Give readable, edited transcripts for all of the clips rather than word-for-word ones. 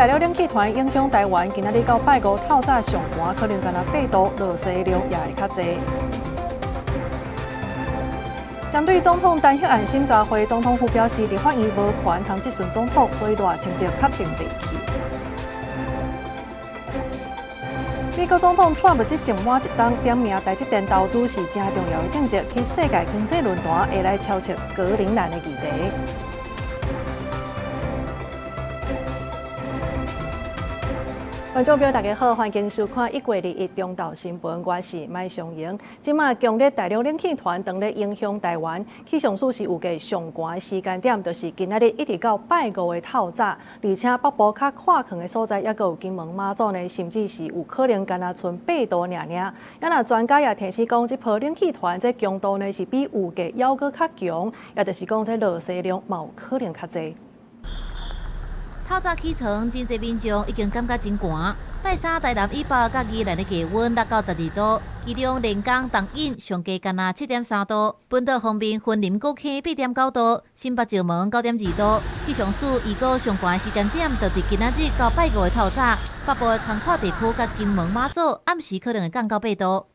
大陸冷氣團影響台灣，今仔日到拜五透早上寒，可能干焦八度，落雪量也會較濟。針對總統彈劾案審查會，總統府表示，立法院無權通質詢總統，所以賴清德確定袂去。美國總統川普執政滿一冬，點名台積電投資是誠重要的政績，去世界經濟論壇會來超出格陵蘭的議題。觀眾朋友，大家好，歡迎收看1月21中晝新聞，我是麥尚瑩。這馬強烈大陸冷氣團當咧影響台灣，氣象署是預計上寒的時間點，就是今仔日一直到拜五的透早，而且北部較闊曠的所在，猶閣有金門馬祖呢，甚至是有可能干焦賰八度爾爾。啊，若專家也提醒講，這波冷氣團這強度呢是比預計猶閣較強，也就是講這落雪量嘛有可能較濟。透早起床，真濟民眾已經感覺真寒。拜三台南以北佮宜蘭的氣溫6到12度，其中連江、東引上低干焦7.3度，本島方面雲林古坑8.9度，新北石門9.2度。氣象署預估上寒的時間點，就是今仔日到拜五的透早，北部的空曠地區佮金門馬祖暗時可能會降到8度。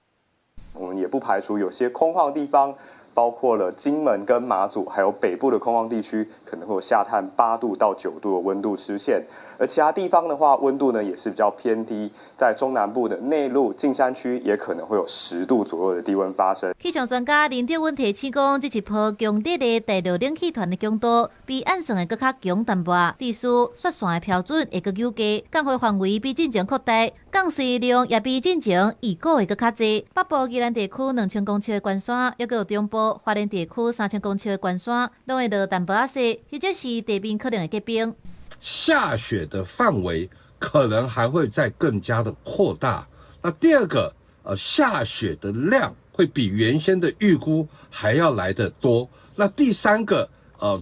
我們也不排除有些空曠地方，包括了金門跟馬祖，還有北部的空曠地區，可能會有下探8度到9度的溫度出現。而其他地方的話，溫度呢也是比較偏低，在中南部的內陸近山區也可能會有10度左右的低溫發生。氣象專家林德溫提醒講，這一波強烈的大陸冷氣團的強度比按算的閣較強淡薄，致使雪線的標準會閣較低，降雨範圍比進前擴大，降水量也比進前預估的閣較濟。北部宜蘭地區2000公尺的懸山，猶閣有中部花蓮地區3000公尺的懸山，攏會落淡薄仔雪，或者是地面可能會結冰。下雪的範圍可能還會再更加的擴大。那第二個，下雪的量會比原先的預估還要來得多。那第三個，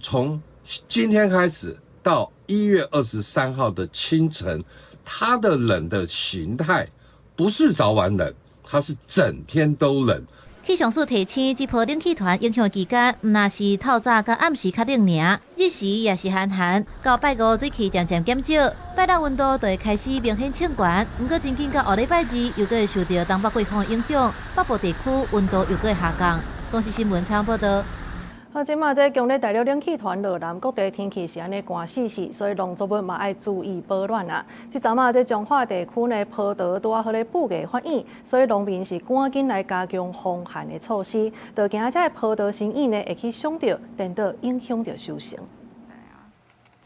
從今天開始到1月23號的清晨，它的冷的形態不是早晚冷，它是整天都冷。氣象署提醒，這波冷氣團影響期間，毋但是透早佮暗時較冷爾，日時也是寒寒。到拜五水氣漸漸減少，拜六溫度就會開始明顯升懸。毋過真緊到後禮拜二，又閣會受著東北季風影響，北部地區溫度又閣會下降。公視新聞採訪報導。啊，這馬這強烈大陸冷氣團落南，各地天氣是按呢寒死死，所以農作物嘛愛注意保暖啊。這陣仔這彰化地區呢，葡萄拄仔好咧布芽發育，所以農民是趕緊來加強防寒的措施，就驚這個葡萄心葉呢會去傷著，顛倒影響著收成。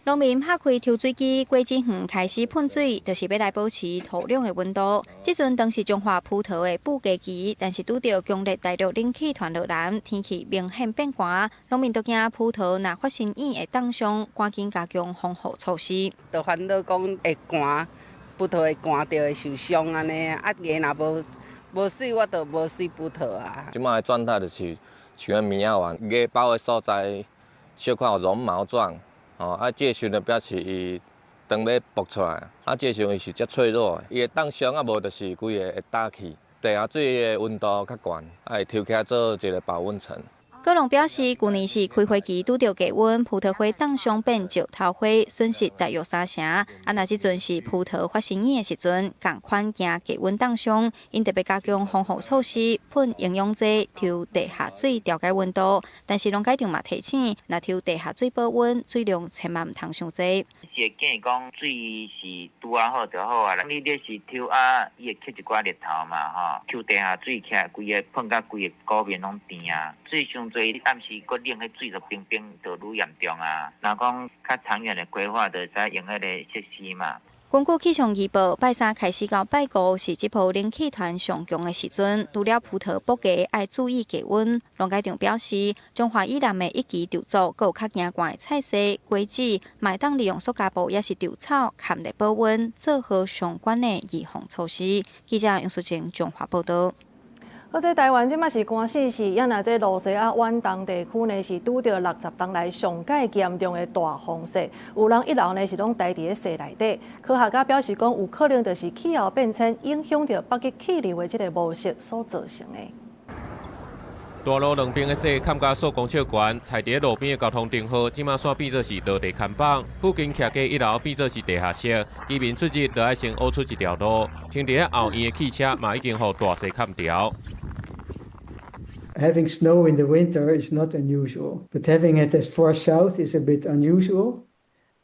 農民拍開抽水機，果子園開始噴水，就是欲來保持土壤的溫度。這陣當是彰化葡萄的布芽期，但是拄著強烈大陸冷氣團落南，天氣明顯變寒，農民都驚葡萄若發新葉會凍傷，趕緊加強防護措施。就煩惱講會寒，葡萄會寒著會受傷按呢，啊芽若無水，我就無水葡萄啊。這擺的狀態就是像棉仔丸，芽苞的所在小可有絨毛狀。哦，啊，這個時陣就表示伊當欲爆出來，啊，這個時陣伊是遮脆弱的，伊會凍傷啊，無就是規个會焦去。地下水的溫度較懸，啊，會抽起來做一個保溫層。果農表示，舊年是開花期拄著低溫，葡萄花凍傷變石頭花，損失大約3成。啊，若這陣是葡萄發新葉的時陣，仝款驚低溫凍傷，𪜶特別加強防護措施，噴營養劑，抽地下水調節溫度。但是農改場嘛提醒，若抽地下水保溫，水量千萬毋通傷濟。是會建議講水是拄仔好就好啊，你這是抽啊，伊會吸一寡熱頭嘛吼，抽地下水起來，規个噴甲規個果面攏甜啊，水傷濟，你暗時閣冷，彼水就冰冰，就愈嚴重啊。若講較長遠的規劃，就會使用彼個設施嘛。根據氣象預報，拜三開始到拜五是這波冷氣團上強的時陣，除了葡萄剝芽愛注意低溫。農改場表示，彰化以南的一期稻作，閣有較驚寒的菜薒、果子，嘛會當利用塑膠布抑是稻草蓋咧保溫，做好相關的預防措施。記者楊淑靜彰化報導。好，這台灣這馬是寒死死，啊若這露西亞遠東地區呢是拄著60冬來上蓋嚴重的大風雪，有人一樓呢是攏待佇咧雪內底。科學家表示講，有可能就是氣候變遷影響著北極氣流的這个模式所造成的。大路兩邊的雪崁甲數公尺懸，踩佇路邊的交通燈號，這馬煞變做是落地看板。附近徛家一樓變做是地下室，居民出入都愛先挖出一條路。停佇後院的汽車嘛已經予大雪崁著。 Having snow in the winter is not unusual, but having it as far south is a bit unusual,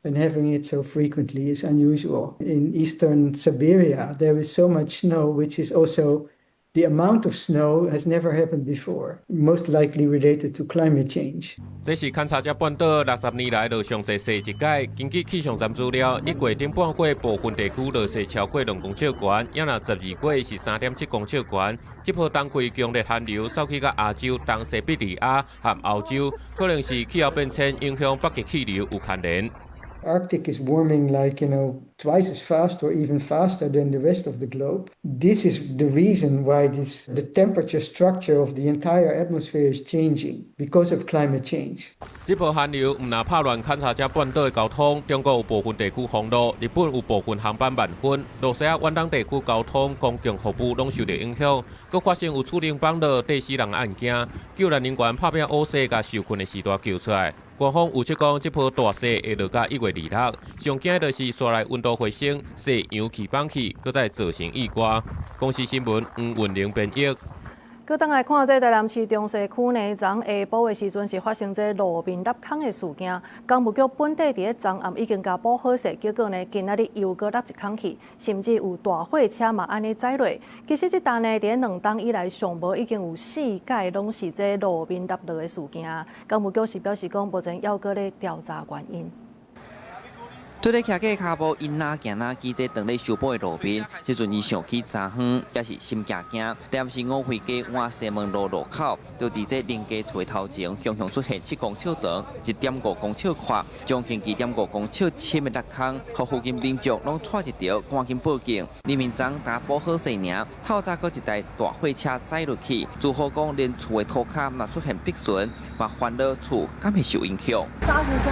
and having it so frequently is unusual. In eastern Siberia, there is so much snow, which is also the amount of snow has never happened before, most likely related to climate change. 這是勘察加半島60年來落上濟雪一擺。根據氣象站資料，一月頂半月部分地區落雪超過2公尺懸，抑若12月是3.7公尺懸。這波冬季強烈寒流掃去到亞洲、東西伯利亞和歐洲，可能是氣候變遷影響北極氣流有牽連。 Arctic is warming like twice as fast or even faster than the rest of the globe. This is the reason why the temperature structure of the entire atmosphere is changing because of climate change. 這波寒流毋但拍亂勘察加半島的交通，中國有部分地區封路，日本有部分航班慢分，羅西亞遠東地區交通、公共服務攏受著影響，閣發生有厝頂崩落硩死人案件，救援人員拍拚烏雪，共受困的時代救出來。官方預測講，這波大雪會落到1月26，上驚的就是紲來溫度回升，雪揚氣崩去，閣再造成意外。公視新聞黃雲玲編譯。閣轉來看，這台南市中西區呢，昨下晡的時陣是發生這路面凹空的事件。工務局本底佇咧昨暗已經共補好勢，結果呢，今仔日又閣凹一空去，甚至有大貨車嘛按呢載落。其實這單呢，佇咧2冬以來，上無已經有四擺攏是這路面凹落的事件。工務局是表示講，目前猶閣咧調查原因。對咧騎過跤步，𪜶哪行哪記這當咧修補的路面，這陣伊想起昨昏，也是心驚驚。台南市五會街往西門路路口，就佇這林家厝的頭前，雄雄出現7公尺長、1.5公尺寬、將近2.5公尺深的裂空，予附近民眾攏掣一著，趕緊報警。明明昨焦補好勢爾，透早閣一台大貨車載落去，住戶講連厝的塗跤嘛出現破損，嘛煩惱厝敢會受影響。砂石車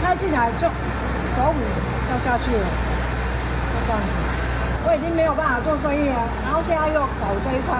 開進來就頭骨掉下去了，就這樣子。我已經沒有辦法做生意了，然後現在又搞這一塊。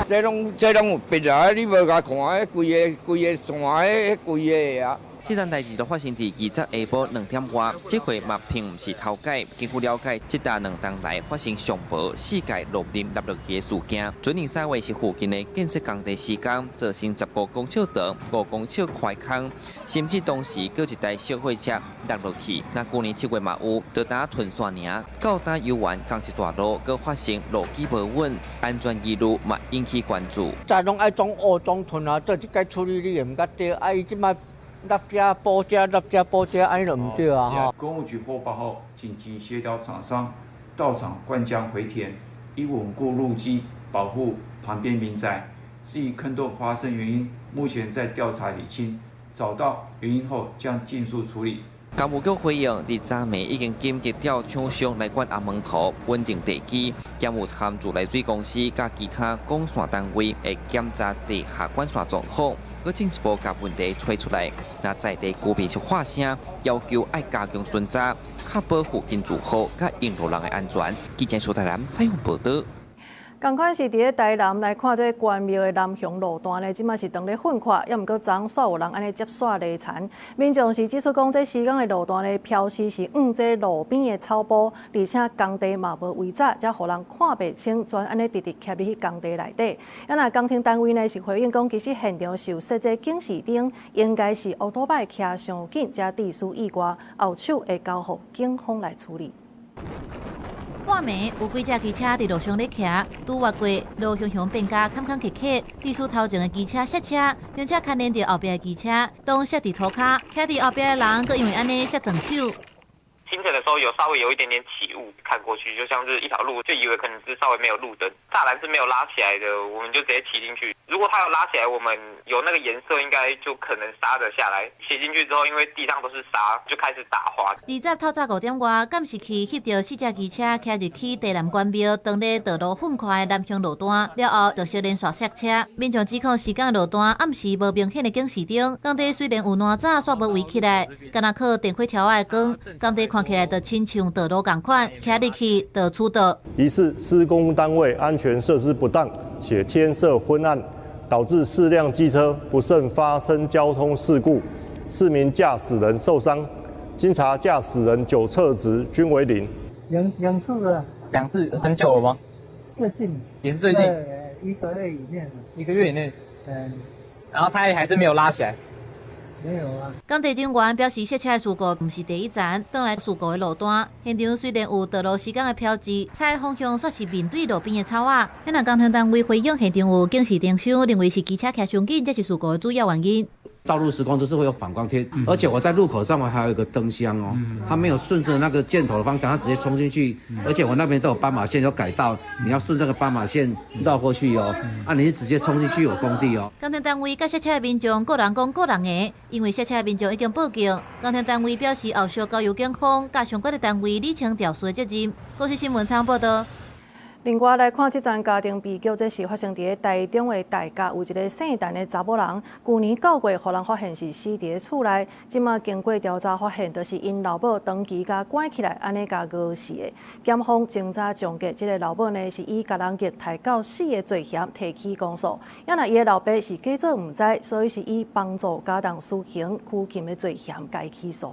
這攏有必啊！你無共看，彼規个規个山，彼規个啊。這件代誌就發生佇20下晡2點外，這回嘛並毋是頭擺。根據了解，這搭2冬來發生上無四擺路面凹落去的事件。準年3月是附近的建設工地施工，造成15公尺長、5公尺寬空，甚至當時閣一台小貨車落落去。那舊年7月嘛有，就焦屯線爾，到焦游完仝一大路，閣發生路基無穩，安全疑慮嘛引起關注。再攏愛總挖總屯啊，做這個處理你也毋較對，啊伊這擺。凹遮補遮，凹遮補遮，按呢就毋對啊！吼。工務局獲報後，緊急協調廠商到場灌漿回填，以穩固路基，保護旁邊民宅。至於坑洞發生原因，目前在調查釐清，找到原因後將盡速處理。工務局回應，佇昨暝已經緊急調廠商來管紅毛土穩定地基，兼有參自來水公司佮其他管線單位會檢查地下管線狀況，閣進一步共問題揣出來。那在地居民就發聲，要求愛加強巡查，確保附近住戶佮用路人的安全。記者蘇台南採訪報導。仝款是佇咧台南來看，這個關廟的南雄路段呢，這馬是當咧噴闊，猶毋過昨煞有人按呢接雪犁田。民眾是指出講，這施工的路段呢，標示是往這路邊的草埔，而且工地嘛無圍閘，才予人看袂清，全按呢直直徛入去工地內底。啊，若工程單位呢是回應講，其實現場是有設這警示燈，應該是烏托擺騎傷緊，才致使意外，後手會交予警方來處理。半暝有幾隻機車佇路上咧騎，拄越過路雄雄變甲坎坎坷坷，致使頭前的機車剎車，並且牽連著後壁的機車，攏摔佇塗跤，徛佇後壁的人閣因為按呢摔斷手。清晨的時候有稍微有一點點起霧，看過去就像是一條路，就以為可能是稍微沒有路燈，柵欄是沒有拉起來的，我們就直接騎進去。如果它有拉起來，我們有那個顏色，應該就可能剎得下來。騎進去之後，因為地上都是沙，就開始打滑。20透早5點外，監視器翕著四隻機車騎入去台南關廟，當咧道路噴闊的南雄路段，了後就相連續剎車。民眾指控施工路段暗時無明顯的警示燈，工地雖然有爛閘，煞無圍起來，敢若靠電火條仔的光，工地看起來就親像道路仝款，騎入去就出道。疑似施工單位安全設施不當，且天色昏暗，導致四輛機車不慎發生交通事故，四名駕駛人受傷。經查駕駛人酒測值均為零。兩次了。兩次很久了嗎？最近。也是最近。一個月以內。一個月以內。嗯。然後他也還是沒有拉起來。沒有啊。工地人員表示，剎車的事故毋是第一層，轉來事故的路段，現場雖然有道路施工的標誌，踩方向煞是面對路邊的草仔。若工程單位回應現場有警示燈箱，認為是機車騎傷緊，才是事故的主要原因。道路施工就是會有反光貼，而且我在路口上面還有一個燈箱哦，它沒有順着那個箭頭的方向，它直接衝進去，而且我那邊都有斑馬線有改道，你要順這個斑馬線繞過去哦，啊，你是直接衝進去我工地哦。工程單位佮剎車的民眾，各人講各人的，因為剎車的民眾已經報警。工程單位表示，後續交由警方佮相關的單位理清肇事的責任。公視新聞採訪報導。另外來看這樁家庭悲劇，這是發生佇咧台中的大甲，有一个姓陳的查某人，舊年9月，予人發現是死佇咧厝內。這馬經過調查發現，就是𪜶老母長期共關起來，按呢共餓死的。檢方偵查終結，這个老母呢是以共人虐待到死的罪嫌提起公訴。也若伊的老爸是假做毋知，所以是以幫助加重死刑拘禁的罪嫌共起訴。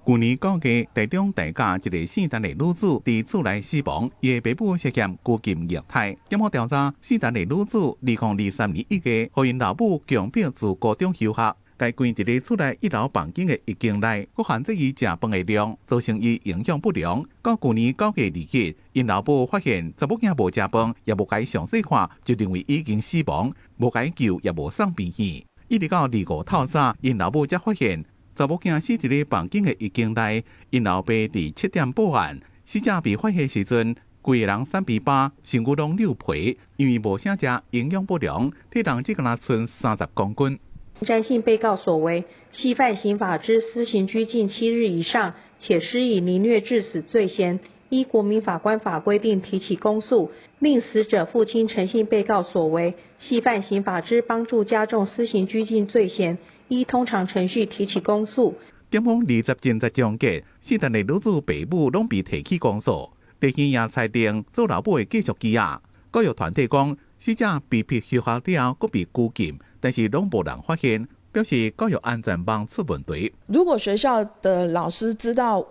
舊年9月，台中大甲一个姓陳的女子佇厝內死亡，伊的爸母涉嫌拘禁虐待。檢方調查，姓陳的女子2023年1月，予𪜶老母強迫自高中休學，共關佇咧厝內一樓房間的衣間內，閣限制伊食飯的量，造成伊營養不良。到舊年9月2日，𪜶老母發現查某囝無食飯，也無共伊詳細看，就認為已經死亡，無共伊救，也無送病院。一直到25透早，𪜶老母才發現查某囝死佇咧房間的衣間內，𪜶老爸佇7點報案，死者被發現時陣，規个人瘦耙耙，身軀攏溜皮，因為無啥食，營養不良，體重只敢若賰30公斤。詹姓被告所為，係犯刑法之私刑拘禁7日以上，且施以凌虐致死罪嫌，依國民法官法規定提起公訴。另死者父親陳姓被告所為，係犯刑法之幫助加重私刑拘禁罪嫌，依通常程序提起公訴。檢方二十偵查終結，姓陳的女子爸母攏被提起公訴。地院也裁定做老母的繼續羈押。教育團體講，死者被迫休學了後，閣被拘禁，但是攏無人發現，表示教育安全網出問題。如果學校的老師知道，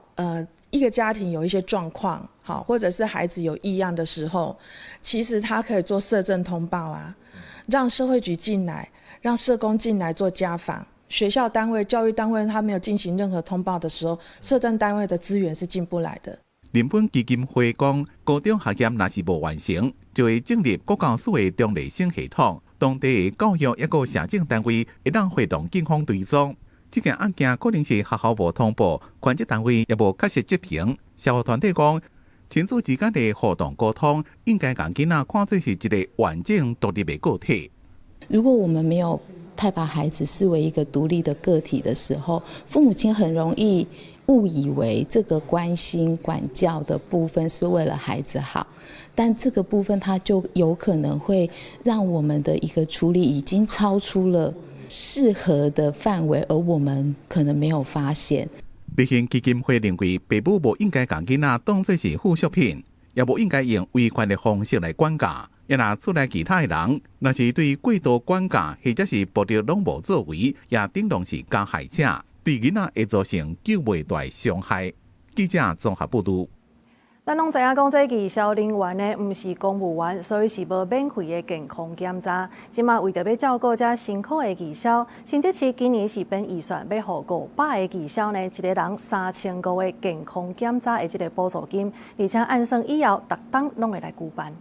一個家庭有一些狀況，好，或者是孩子有異樣的時候，其實他可以做社政通報啊，讓社會局進來，讓社工進來做家訪。學校單位、教育單位，他沒有進行任何通報的時候，社政單位的資源是進不來的。人本基金會講，高中學業若是無完成，就會進入國教署的中坜生系統。當地的教育抑閣社政單位會當會同警方追蹤。這件案件可能是學校無通報，權責單位也無確實執行。社福團體講，親子之間的互動溝通，應該共囡仔看做是一个完整獨立的個體。如果我們沒有太把孩子視為一個獨立的個體的時候，父母親很容易誤以為這個關心管教的部分是為了孩子好，但這個部分它就有可能會讓我們的一個處理已經超出了適合的範圍，而我們可能沒有發現。立行基金會認為，爸母無應該共囡仔當作是附屬品，也無應該用威權的方式來管教。也若厝內其他的人，若是對過度管教或者是暴力攏無作為，也等同是加害者，對囡仔會造成救袂大的傷害。記者綜合報導。咱攏知影講，這義消人員呢，毋是公務員，所以是無免費的健康檢查。這馬為著欲照顧遮辛苦的義消，新竹市今年是編預算，欲予500個義消呢，一个人3500的健康檢查的這个補助金，而且按算以後逐冬攏會來舉辦。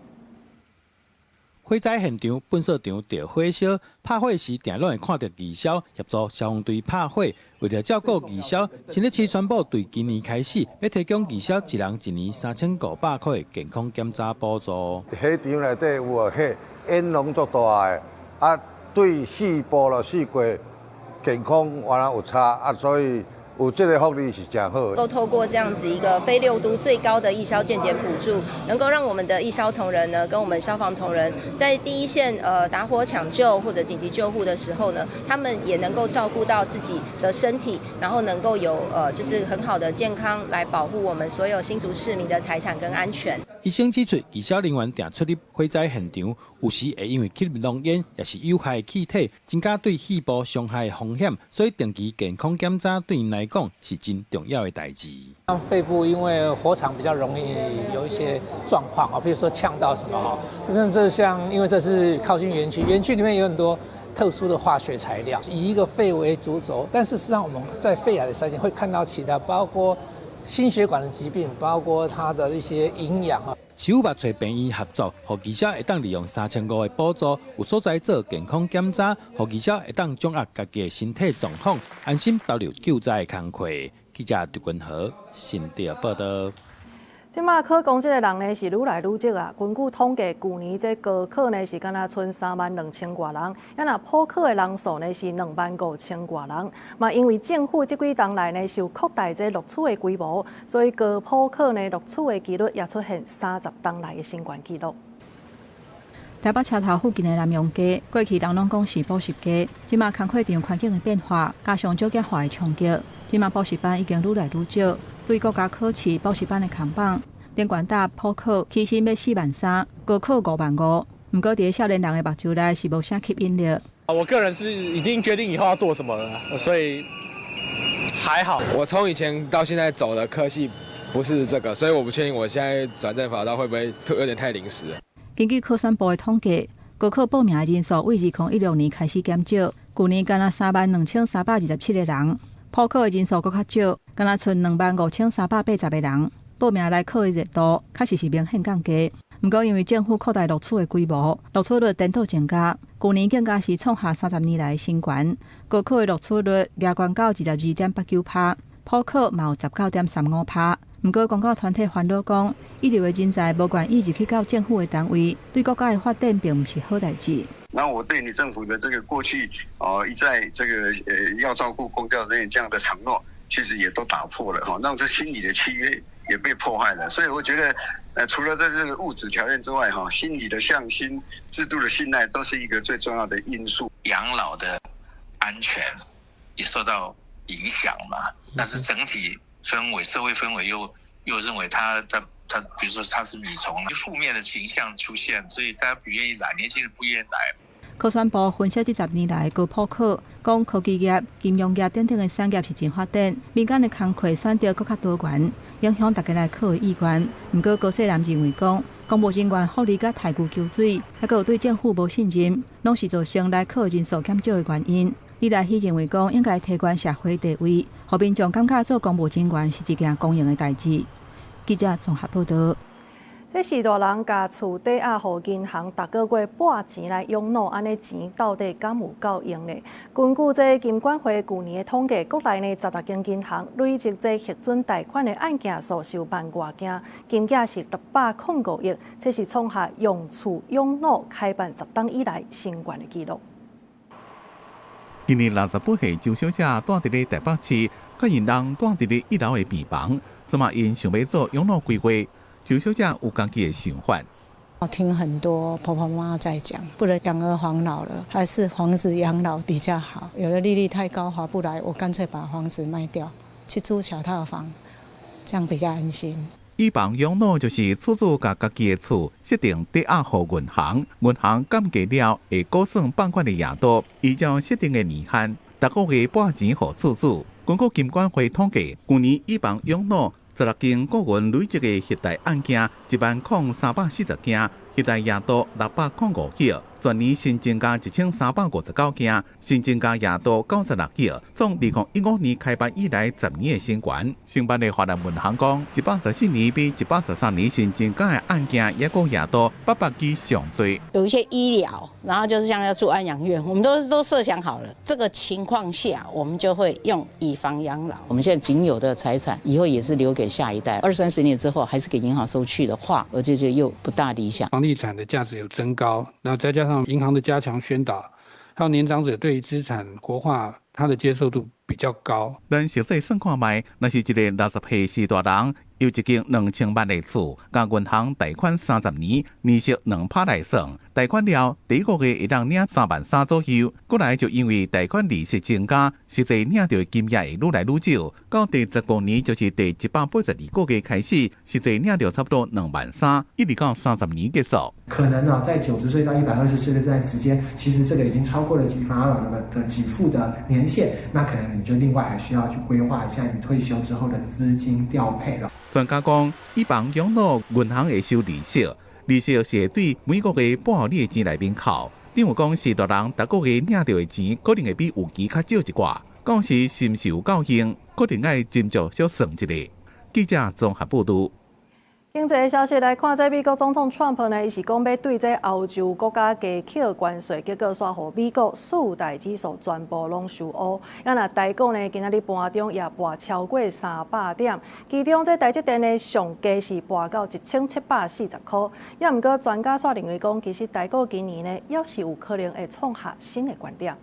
火災現場、糞埽場著火燒，拍火時定攏會看著義消協助消防隊拍火。為著照顧義消，新竹市宣布對今年開始，欲提供義消一人一年3500塊的健康檢查補助。火場內底有火，煙攏足大的，啊，對肺部咯、四季健康原來有差，啊，所以有這个福利是誠好。夠透過這樣子一個非六都最高的義消健檢補助，能夠讓我們的義消同仁呢，跟我們消防同仁在第一線打火搶救或者緊急救護的時候呢，他們也能夠照顧到自己的身體，然後能夠有就是很好的健康來保護我們所有新竹市民的財產跟安全。醫生指出，義消人員定出入火災現場，有時會因為吸入濃煙，抑是有害氣體，增加對肺部傷害的風險，所以定期健康檢查對𪜶來講是真重要的代誌。像肺部因為火場比較容易有一些狀況啊，譬如說嗆到什麼哈，甚至像因為這是靠近園區，園區裡面有很多特殊的化學材料，以一個肺為主軸，但事實上我們在肺癌的篩檢會看到其他，包括心血管的疾病，包括它的一些營養啊。市府嘛揣病院合作，予義消會當利用3500的補助，有所在做健康檢查，予義消會當掌握家己的身體狀況，安心投入救災的工課。記者劉君和新竹報道。這馬考公職的人呢是愈來愈少啊。根據統計，舊年這高考呢是敢若賰3萬2千外人，啊若普考的人數呢是2萬5千外人。嘛，因為政府這幾冬來呢是有擴大這錄取的規模，所以高普考呢錄取的幾率也出現30冬來的新懸紀錄。台北車頭附近的南陽街，過去人攏講是補習街，這馬工課場環境的變化，加上少子化的衝擊，這馬補習班已經愈來愈少。對國家考試補習班的扛榜，頂懸搭普考起薪欲4萬3，高考5萬5。毋過佇少年人的目睭內是無啥吸引力。我個人是已經決定以後要做什麼了，所以還好。我從以前到現在走的科系不是這個，所以我不確定我現在轉戰法道會不會有點太臨時。根據考選部的統計，高考報名的人數為2016年開始減少，舊年干焦32,327個人。普考的人數閣較少，干焦賰25,380個人。報名來考的熱度確實是明顯降低。毋過因為政府擴大錄取的規模，錄取率顛倒增加。舊年更加是創下30年來的新高，高考的錄取率額懸到22.89%，普考嘛有19.35%。毋過公教團體煩惱講，一流的人才無願意入去到政府的單位，對國家的發展並毋是好代誌。那我對你政府的這個過去啊一再這個要照顧公教人員這樣的承諾，其實也都打破了哈，讓這心理的契約也被破壞了。所以我覺得，除了在這個物質條件之外，哈，心理的向心、制度的信賴，都是一個最重要的因素。養老的安全也受到影響嘛，但是整體氛圍、社會氛圍又認為他，比如說他是米蟲，就負面的形象出現，所以大家不願意來，年輕人不願意來。考選部分析這10年來高普考，講科技業、金融業等等的產業是真發展，民間的工課選擇閣較多元，影響大家來考的意願。毋過高世南認為講，公務人員福利佮待遇搆水，猶閣有對政府無信任，攏是造成來考人數減少的原因。李來希認為講，應該提懸社會地位，予民眾感覺做公務人員是一件光榮的代誌。記者綜合報道。這序大人共厝抵押予銀行，逐個月撥錢來養老，按呢錢到底敢有夠用呢？根據這金管會舊年的統計，國內呢16間銀行累積這核准貸款的案件數是有萬外件，金額是605億，這是創下用厝養老開辦10冬以來新懸的紀錄。今年68歲周小姐蹛佇咧台北市，佮𪜶翁蹛佇咧一樓的病房，這馬𪜶想欲做養老規劃。周小姐有家己的想法。我聽很多婆婆媽媽在講，不能養兒防老了，還是房子養老比較好。有的利率太高划不來，我乾脆把房子賣掉，去租小套房，這樣比較安心。以房養老就是厝主共家己的厝設定抵押予銀行，銀行鑑價了會估算放款的額度，依照設定的年限，逐個月撥錢予厝主。根據金管會統計，舊年以房養老16間個人累積的核貸案件10,340件，核貸額度605億，全年新增加1359件，新增加額度96億，創2015年開辦以來10年的新懸。承辦的華南銀行講，114年比113年新增加的案件抑閣額度800支上濟。有一些醫療，然後就是像要住安養院，我們都設想好了，這個情況下，我們就會用以房養老。我們現在僅有的財產，以後也是留給下一代。二三十年之後，還是給銀行收去的話，我就覺得又不大理想。房地產的價值有增高，那再加上銀行的加強宣導，還有年長者對於資產活化，他的接受度比較高。咱實際算看覓，若是一个60歲序大人，有一間2000萬的厝，共銀行貸款30年，利息2趴來算，貸款了第一個月會當領3萬3左右。過來就因為貸款利息增加，實際領著的金額會愈來愈少。到第15年，就是第182個月開始，實際領著差不多2萬3，一直到30年結束。可能呢，在90歲到120歲的這段時間，其實這個已經超過了以房養老的給付的年限，那可能你就另外還需要去規劃一下你退休之後的資金調配了。專家講，以房養老，銀行會收利息，利息是會對每個月撥予你的錢內面扣。等於講序大人逐個月領著的錢，可能會比預期較少一寡。講是是毋是有夠用，可能愛斟酌小算一下。記者綜合報導。經濟消息來看，這美國總統川普呢，伊是講欲對這歐洲國家加課關稅，結果煞予美國四大指數全部攏受烏。啊，若台股呢，今仔日盤中也跋超過300點，其中這台積電呢，上低是跋到1740箍。也毋過專家煞認為講，其實台股今年呢，猶是有可能會創下新的高點。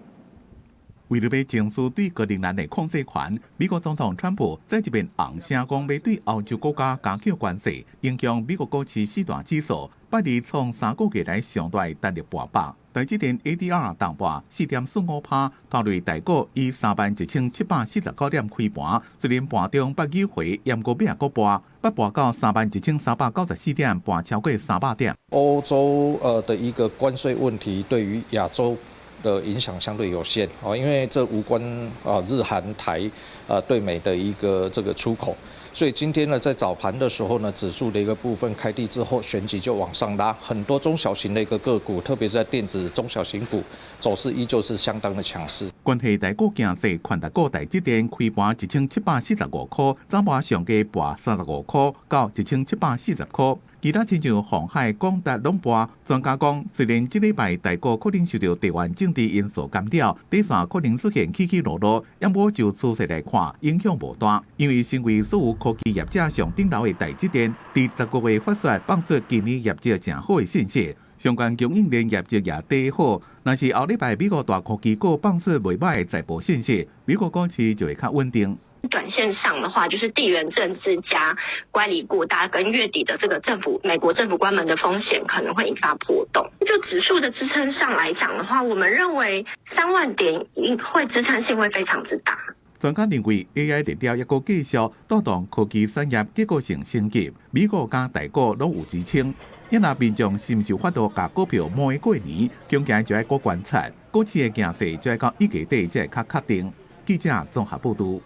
為著欲爭取對格陵蘭的控制權，美國總統川普再一遍尪聲講欲對歐洲國家加課關稅，影響美國股市四大指數，拜二創3個月來上大單日跋幅。台積電 ADR 重跋4.45%，拖累台股以31,749點開盤。雖然盤中捌扭回，毋過尾仔閣跋，捌跋到31,394點，跋超過300點。歐洲的一個關稅問題，對於亞洲的影響相對有限哦，因為這無關啊日韓台啊對美的一個這個出口，所以今天呢在早盤的時候呢，指數的一個部分開低之後，旋即就往上拉，很多中小型的一個個股，特別是在電子中小型股，走勢依舊是相當的強勢。關係台股走勢，權值股台積電開盤1745箍，早盤上低跋35箍到1740箍。其他親像鴻海、廣達攏跋。專家講，雖然這禮拜台股可能受著地緣政治因素干擾，短線可能出現起起落落，毋過就趨勢來看，影響無大。因為身為所有科技業者上頂流的台積電，佇10月發說放出今年業績誠好的信息，相關供應鏈業績也底好。若是後禮拜美國大科技股放出袂䆀的財報信息，美國股市就會較穩定。短線上的話，就是地緣政治加乖離過大，跟月底的這個政府美國政府關門的風險可能會引發波動。就指數的支撐上來講的話，我們認為3萬點應會支撐性會非常之大。專家認為，AI 熱潮猶閣繼續帶動科技產業結構性升級，美股佮台股攏有支撐。若民眾是毋是有法度共股票摸過年，恐驚就愛閣觀察，股市的走勢就愛到1月底才會較確定。記者綜合報導。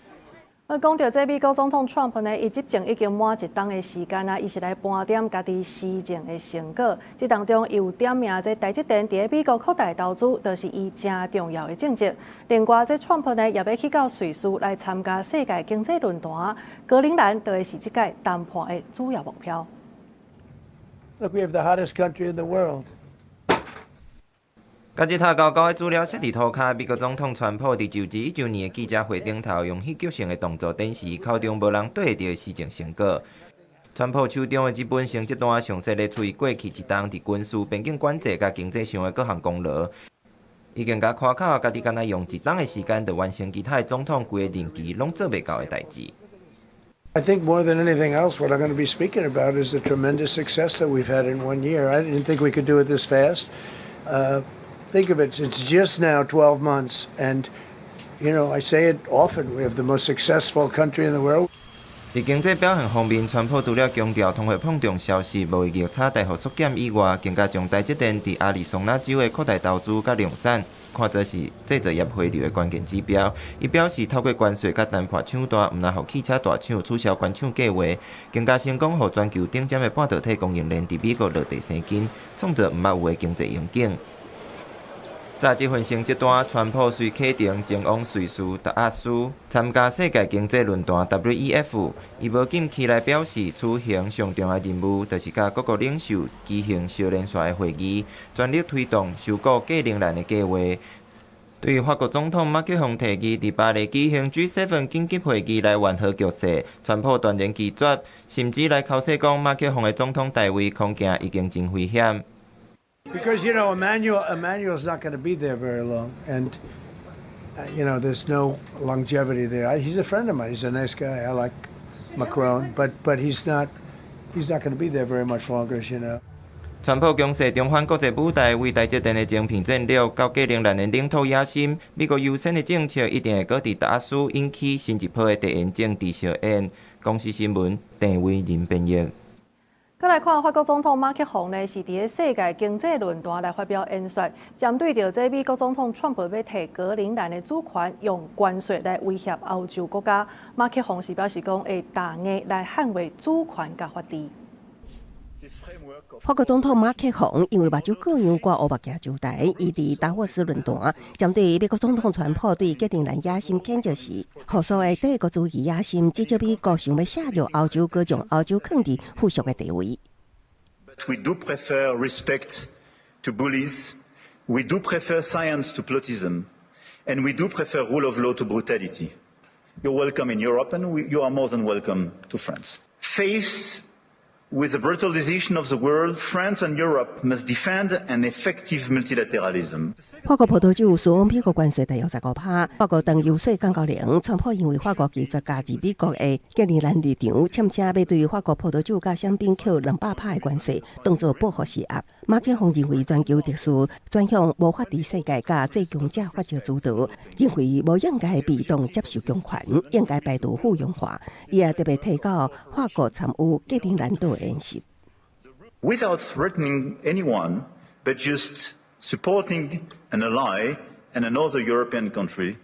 講著這美國總統川普呢，伊執政已經滿一冬的時間啊，伊是來盤點家己施政的成果。這當中，伊有點名這台積電佇咧美國擴大投資，就是伊誠重要的政績。另外，這川普呢，也欲去到瑞士來參加世界經濟論壇，格陵蘭就會是這屆談判的主要目標。 Look, we have the hottest country in the world. 家己頭厚厚的資料設佇塗跤，美國總統川普佇就職一週年的記者會頂頭，用戲劇性的動作展示口中無人綴會著的施政成果。川普手中的這本成績單，詳細列出伊過去一冬佇軍事、邊境管制佮經濟上的各項功勞，已經共誇口，家己干焦用一冬的時間，就完成其他的總統規个任期攏做袂到的代誌。 I think more than anything else, what I'm going to be speaking about is the tremendous success that we've had in one year. I didn't think we could do it this fast. Think of it, it's just now 12 months, and, I say it often, we have the most successful country in the world. 佇經濟表現方面，川普除了強調通貨膨脹消失、貿易逆差大幅縮減以外，更加將台積電佇亞利桑那州的擴大投資佮量產看做是製造業回流的關鍵指標。伊表示，透過關稅佮談判搶大，毋但予汽車大廠取消關廠計劃，更加成功予全球頂尖的半導體供應鏈佇美國落地生根，創造毋捌有的經濟榮景。早這份成績單，川普隨啟程前往瑞士達沃斯參加世界經濟論壇 WEF。伊無禁區來表示，此行上重要任務，就是佮各國領袖舉行小連續的會議，全力推動收購格陵蘭的計劃。對於法國總統馬克宏提議佇巴黎舉行 G7 緊急會議來緩和局勢，川普斷然拒絕，甚至來剾洗講馬克宏的總統代位恐驚已經真危險。Because Emmanuel's not going to be there very long, and there's no longevity there. He's a friend of mine. He's a nice guy. I like Macron, but he's not going to be there very much longer, as you know. 川普強勢重返國際舞台，為台積電的晶片戰略到格陵蘭的領土野心，美國優先的政策一定會閣佇達斯引起新一波的地緣政治硝煙。公視新聞鄭偉仁編譯。閣來看法國總統馬克宏呢，是佇咧世界經濟論壇來發表演說，針對著這美國總統川普欲提格陵蘭的主權，用關稅來威脅歐洲國家，馬克宏是表示講會打硬來捍衛主權佮法治。法國總統馬克宏因為目睭過樣掛烏目鏡上台，伊佇達沃斯論壇針對美國總統川普對格陵蘭野心譴責時，予所謂帝國主義野心，指責美國想欲削弱歐洲，閣將歐洲囥佇附屬的地位。 But we do prefer respect to bullies. We do prefer science to plotism, and we do prefer rule of law to brutality. You're welcome in Europe, and you are more than welcome to France. Faced with the brutalization of the world, France and Europe must defend an effective multilateralism. 法國葡萄酒輸往美國關稅大約15%，法國燈油稅降到零。川普因為法國拒絕加入美國的格陵蘭立場，簽聲欲對法國葡萄酒佮香檳扣200%的關稅，當作報復施壓。馬克宏認為全球秩序轉向無法治世界佮最強者法則主導，認為無應該被動接受強權，應該排除附庸化。伊也特別提到法國參與格陵蘭島的演習。 Without threatening anyone, but just supporting an ally and another European country,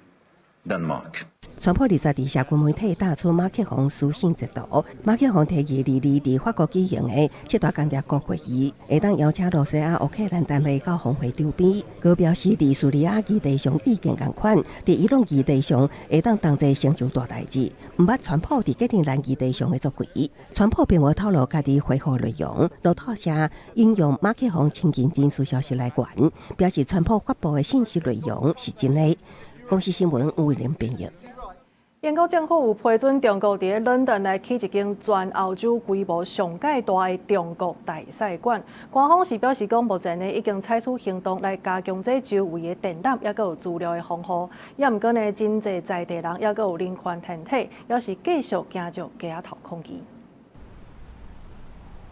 Denmark. 川普二十佇社群媒體打出馬克宏私信截圖，馬克宏提議二二佇法國舉行的七大工業國會議，會當邀請羅西亞、烏克蘭、丹麥到峰會場邊。閣表示佇敘利亞議題上意見仝款，佇伊朗議題上會當同齊成就大代誌。毋捌川普佇格陵蘭議題上的作為，川普並無透露家己回覆內容。路透社引用馬克宏親近人士消息來源，表示川普發布的信息內容是真的。公視新聞吳偉玲編譯。英國政府有批准中國佇咧倫敦來起一間全歐洲規模上蓋大的中國大使館。官方是表示講，目前呢已經採取行動來加強這周圍的電纜，抑閣有資料的防護。抑毋過呢，真濟在地人，抑閣有人權團體，猶是繼續驚著街仔頭抗議。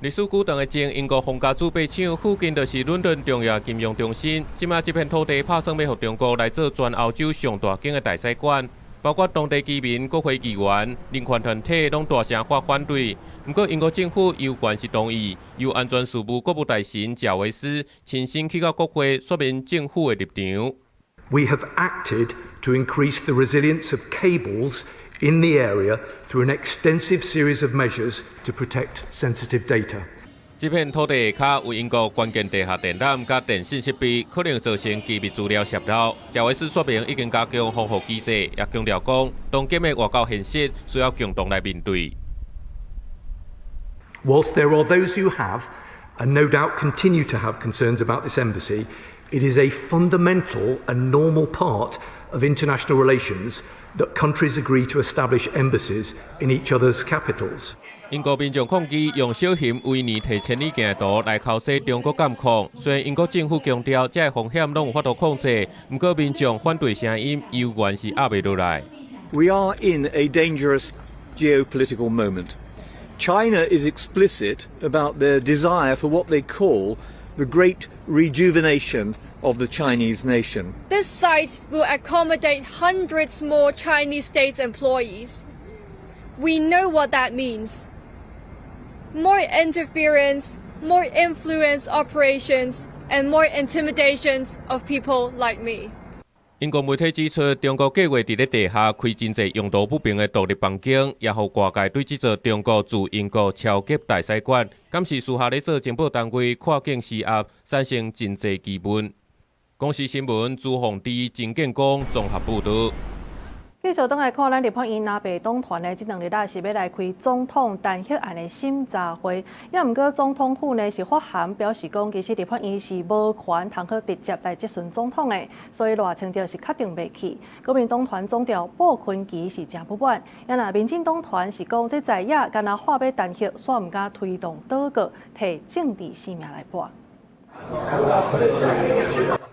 歷史古董的前英國皇家鑄幣廠附近，就是倫敦重要金融中心。這馬這片土地拍算欲予中國來做全歐洲上大間的大使館，包括當地居民、國會議員、人權團體，攏大聲發反對。毋過英國政府猶原是同意，由安全事務國務大臣賈維斯親身去到國會說明政府的立場。 We have acted to increase the resilience of cables in the area through an extensive series of measures to protect sensitive data. 這片土地下跤有英國關鍵地下電纜佮電信設備，可能造成機密資料洩露。賈維斯說明已經加強防護機制，也強調講，當今的外交現實需要共同來面對。 Whilst there are those who have, and no doubt continue to have concerns about this embassy, it is a fundamental and normal part of international relations that countries agree to establish embassies in each other's capitals. 英國民眾抗議用小熊維尼提千里鏡的圖來剾洗中國監控，雖然英國政府強調這个風險攏有法度控制，毋過民眾反對聲音猶原是壓袂落來。 We are in a dangerous geopolitical moment. China is explicit about their desire for what they call the great rejuvenation of the Chinese nation. This site will accommodate hundreds more Chinese state employees. We know what that means. More interference, more influence operations, and more intimidations of people like me. 英國媒體指出，中國計劃佇咧地下開真濟用途不明的獨立房間，也予外界對這座中國駐英國超級大使館，敢是私下咧做情報單位跨境施壓，產生真濟疑問。公視新聞朱鳳弟、陳建功綜合報導。繼續轉來看，咱立法院藍白黨團呢，這兩日仔是欲來開總統彈劾案的審查會。抑毋過總統府呢是發函表示講，其實立法院是無權通好直接來質詢總統的，所以賴清德是確定袂去。國民黨團總召傅崐萁是誠不滿，抑若民進黨團是講這在野敢若話欲彈劾，煞毋敢推動倒閣，提政治性命來搏。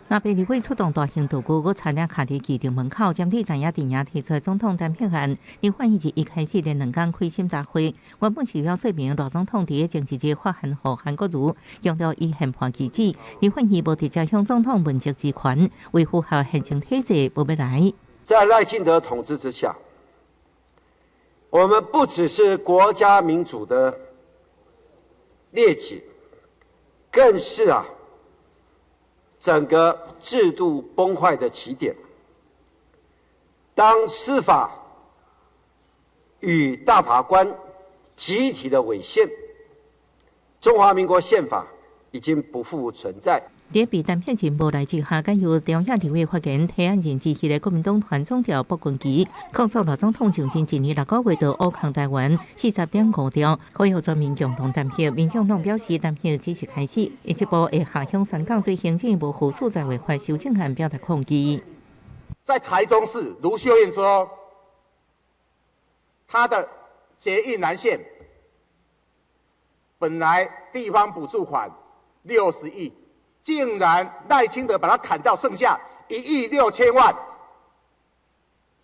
藍白立委出動大型道具，閣車輛卡佇機場門口，針對在野陣營提出總統彈劾案，立法院一開始連兩工開審查會，原本是要說明賴總統佇前一日發函予韓國瑜，強調伊憲判機制，立法院無直接向總統問責之權，為符合現行體制，無欲來。在賴清德統治之下，我們不只是國家民主的裂解，更是整個制度崩壞的起點。當司法與大法官集體的違憲，中華民國憲法已經不復存在。佇被彈劾人無來之下，改由中央立委發言提案人之一的國民黨團總召傅崑萁控訴賴總統上任一年6個月就烏空台灣40.5兆，呼籲全民共同彈劾。民進黨表示彈劾只是開始，下一步會下向全港對行政無附屬在違法修正案表達抗議。在台中市，盧秀燕說，她的捷運藍線本來地方補助款60億。竟然賴清德把它砍掉，剩下1億6千萬。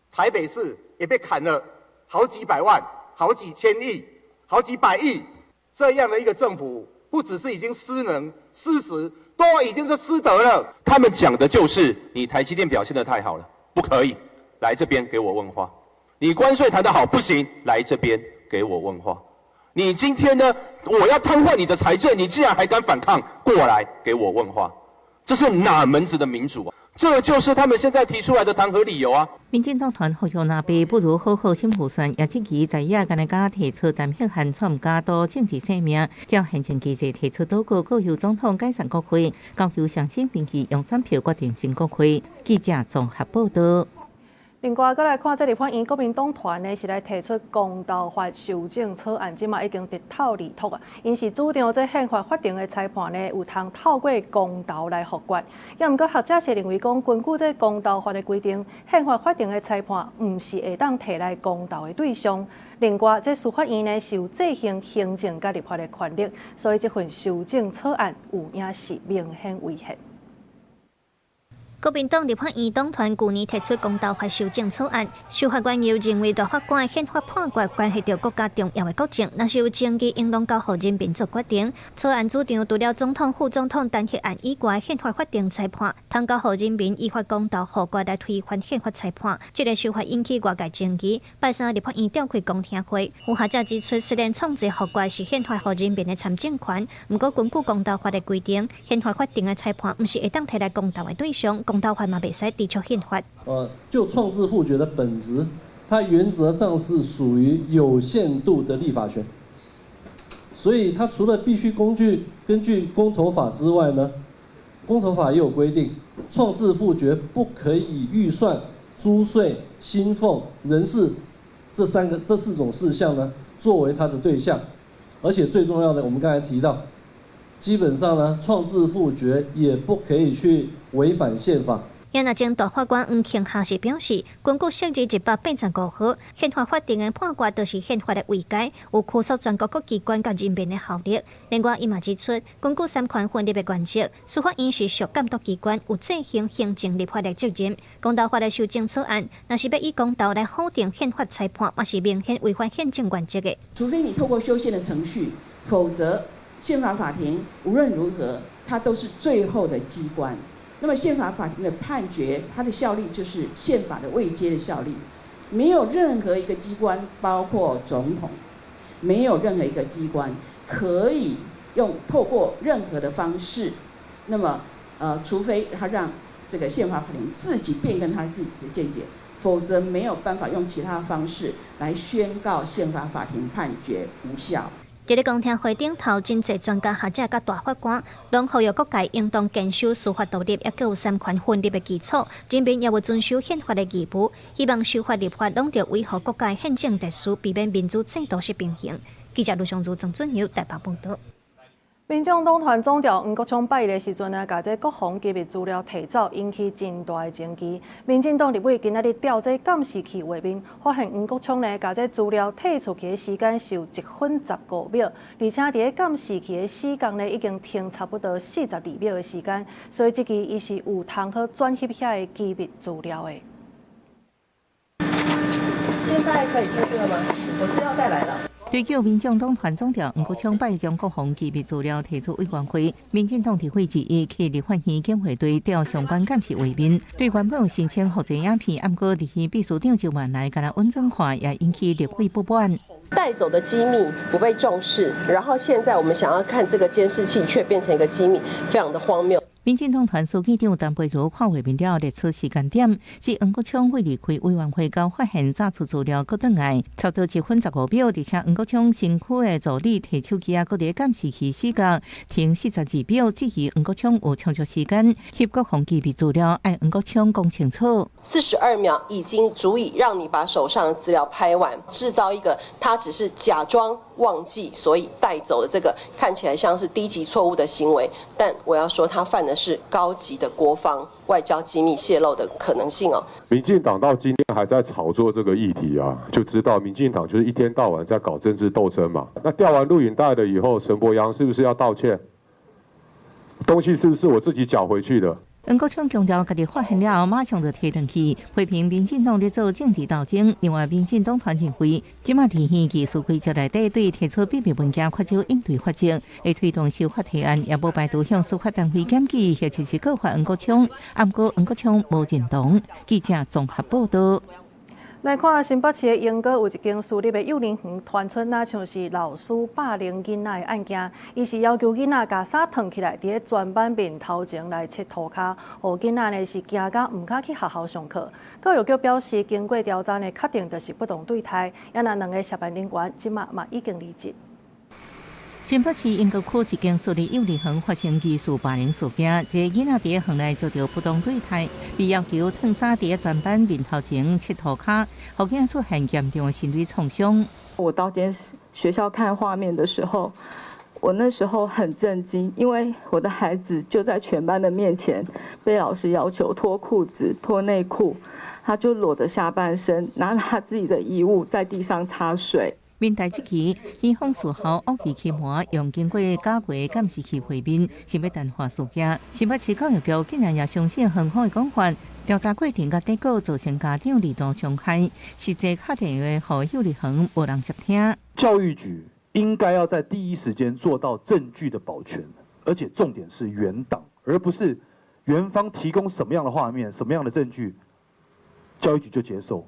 台北市也被砍了好幾百萬、好幾千億、好幾百億。這樣的一個政府，不只是已經失能、失職，都已經是失德了。他們講的就是你台積電表現得太好了，不可以來這邊給我問話。你關稅談得好，不行，來這邊給我問話。你今天呢？我要癱瘓你的財政，你竟然還敢反抗，過來給我問話，這是哪門子的民主啊？這就是他們現在提出來的彈劾理由啊！民進黨團呼籲藍白不如好好審預算，也質疑在野干焦敢提出彈劾案，掣加賭政治性命，照現行機制提出禱告，閣由總統解散國會，交由上新民意用選票決定新國會。記者綜合報道。另外，閣來看這立法院國民黨團呢，是來提出公投法修正草案，這馬已經直透離脫啊。𪜶是主張這憲法法庭的裁判呢，有通透過公投來複決。也毋過學者是認為講，根據這公投法的規定，憲法法庭的裁判毋是會當提來公投的對象。另外，這司法院呢是有制衡行政佮立法的權力，所以這份修正草案有影是明顯違憲。國民黨立法院黨團舊年提出公投法修正草案，修法緣由認為大法官憲法判決關係著國家重要的國政，若是有爭議，應當交予人民做決定。草案主張除了總統、副總統彈劾案以外，憲法法定裁判，通交予人民依法公投複決來推翻憲法裁判。這个修法引起外界爭議。拜三立法院召開公聽會，有學者指出，雖然創制複決是憲法予人民的參政權，毋過根據公投法的規定，憲法法定的裁判毋是會當提來公投的對象。公投法嘛袂使抵觸憲法。就創制複決的本質，它原則上是屬於有限度的立法權，所以它除了必須根據公投法之外呢，公投法也有規定，創制複決不可以以預算、租稅、薪俸、人事這四種事項呢作為它的對象，而且最重要的，我們剛才提到，基本上呢，創制複決也不可以去違反憲法。也前大法官黃慶霞是表示，根據釋字185號，憲法法定的判決就是憲法的位階，有拘束全國各機關佮人民的效力。另外，伊嘛指出，根據三權分立的原則，司法院是屬監督機關，有制衡行政立法的責任。公投法的修正草案，若是欲以公投來否定憲法裁判，嘛是明顯違反憲政原則的。除非你透過修憲的程序，否則憲法法庭無論如何，它都是最後的機關。那麼憲法法庭的判決，它的效力就是憲法的位階的效力，沒有任何一個機關，包括總統，沒有任何一個機關可以用透過任何的方式，那麼除非他讓這個憲法法庭自己變更他自己的見解，否則沒有辦法用其他方式來宣告憲法法庭判決無效。佇咧公聽會頂頭，真濟專家學者佮大法官，攏呼籲各界應當堅守司法獨立，抑閣有三權分立的基礎，人民也有遵守憲法的義務。希望修法立法攏著維護國家憲政秩序，避免民主制度失平衡。記者盧尚如、曾俊友台北報導。民眾黨團總召黃國昌拜一的時陣呢，共這國防機密資料提走，引起真大的爭議。民進黨立委今仔日調這監視器畫面，發現黃國昌呢，共這資料提出去的時間是有1分15秒，而且佇咧監視器的死角呢，已經停差不多42秒的時間，所以這支伊是有通好轉翕遐的機密資料的。現在可以進去了嗎？我資料帶來了。對叫民進黨團總召黃國昌拜將國防機密資料提出委員會，民進黨立委之一去立法院檢會隊調相關監視畫面，對原本申請複製影片，毋過立院秘書長周萬來共咱穩準看，也引起立委不滿。帶走的機密不被重視，然後現在我們想要看這個監視器，卻變成一個機密，非常的荒謬。民進黨團書記長陳培儒看畫面了，列出時間點，是黃國昌未離開委員會後發現炸出資料，閣轉來，差不多1分15秒，而且黃國昌身軀的助理提手機啊，閣佇監視器死角停42秒，質疑黃國昌有充足時間翕國防機密資料，愛黃國昌講清楚。 42秒已經足以讓你把手上的資料拍完，製造一個他只是假裝忘記，所以帶走的這個看起來像是低級錯誤的行為，但我要說他犯的是高級的國防外交機密洩露的可能性哦。民進黨到今天還在炒作這個議題啊，就知道民進黨就是一天到晚在搞政治鬥爭嘛。那調完錄影帶了以後，陳柏陽是不是要道歉？東西是不是我自己繳回去的？黃國昌強調，家己發現了後，馬上就提轉去批評民進黨咧做政治鬥爭。另外，民進黨團認為，這馬佇議事規則內底對提出秘密文件缺少應對法則，會推動修法提案，也無排除向司法單位檢舉，或者是告發黃國昌。毋過黃國昌無認同。記者綜合報道。來看新北市的鶯歌有一間私立的幼兒園傳出，若像是老師霸凌囡仔的案件。伊是要求囡仔共衫脫起來，佇咧全班面頭前來切塗跤，予囡仔呢是驚甲毋敢去學校上課。教育局表示，經過調查呢，確定就是不當對待。也若兩个涉案人員，這馬嘛已經離職。新北市鶯歌區一間私立幼兒園發生疑似霸凌事件，這个囡仔佇園內遭到不當對待，被要求脫衫佇全班面頭前切塗跤，予囡仔出現嚴重的心理創傷。我到間學校看畫面的時候，我那時候很震驚，因為我的孩子就在全班的面前被老師要求脫褲子、脫內褲，他就裸着下半身，拿他自己的衣物在地上擦水。面對這起，園方事後惡意欺瞞，用經過加過監視器畫面，想欲淡化事件。新北市教育局竟然也相信園方的講法，調查過程佮結果造成家長二度傷害，實際敲電話予幼兒園無人接聽。教育局應該要在第一時間做到證據的保全，而且重點是原檔，而不是園方提供什麼樣的畫面、什麼樣的證據，教育局就接受。